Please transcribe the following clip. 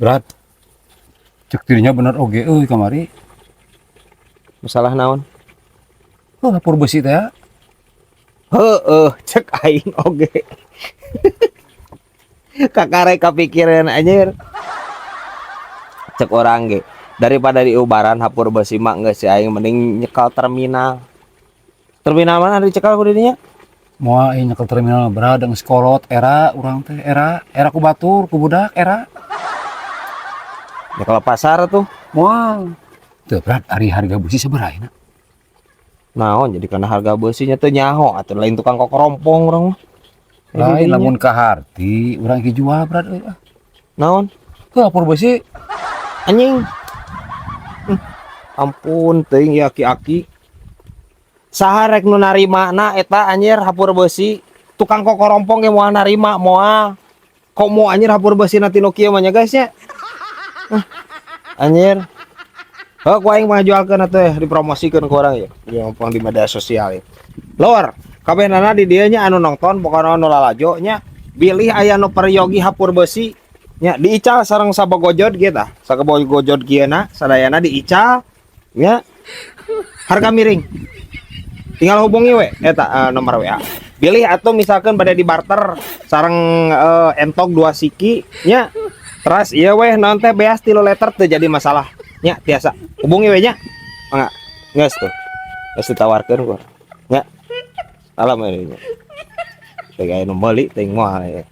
Berat. Cek dirinya bener oge euy kamari. Masalah naon? Oh, hapur besi teh ya. Heeh, cek aing oge. Kakare kapikiran, anjir. Cek urang ge, daripada diubaran hapur besi mah geus si aing mending nyekal terminal. Terminal mana dicekal ku dinya? Moal aing nyekel terminal, berat, geus kolot era urang teh, era era ku batur, ku budak era. Nyekel pasar tuh. Moal. Teu, berat, ari harga besi sabaraha ayeuna? Naon jadi karena harga besinya teu nyaho atuh, lain tukang kokorompong urang mah. Lain, lamun kaharti urang ki jual, berat euy ah. Naon? Tuh, hapur besi. Anjing. Ampun teuing ya aki-aki. Saha rek nu narimana eta, anjir, hapur besi? Tukang kokorompong ge moal narima, moal. Komo, anjir, hapur besi nanti nu kieu mah nya, guys, nya. Ah, anjir. Heuh, ku aing mah jualkeun atuh, dipromosikeun ku urang ya. Di media sosial ya. Lur, kabehnana di dieu nya anu nonton, pokona anu lalajo nya, bilih aya nu peryogi hapur besi nya, diical sareng sabogojod kieu tah. Sabogojod kieu na sadayana diical nya, harga miring. Tinggal hubungi we eta nomor WA. Bilih atau misalkan pada di barter sareng entog dua siki nya, teras ieu weh naon teh, beas 3 liter teu jadi masalah nya, tiasa hubungi we nya. Mangga, geus tuh. Geus ditawarkeun ku. Nya. Salam ini nya. Teh aya nu meuli teuing moal ya.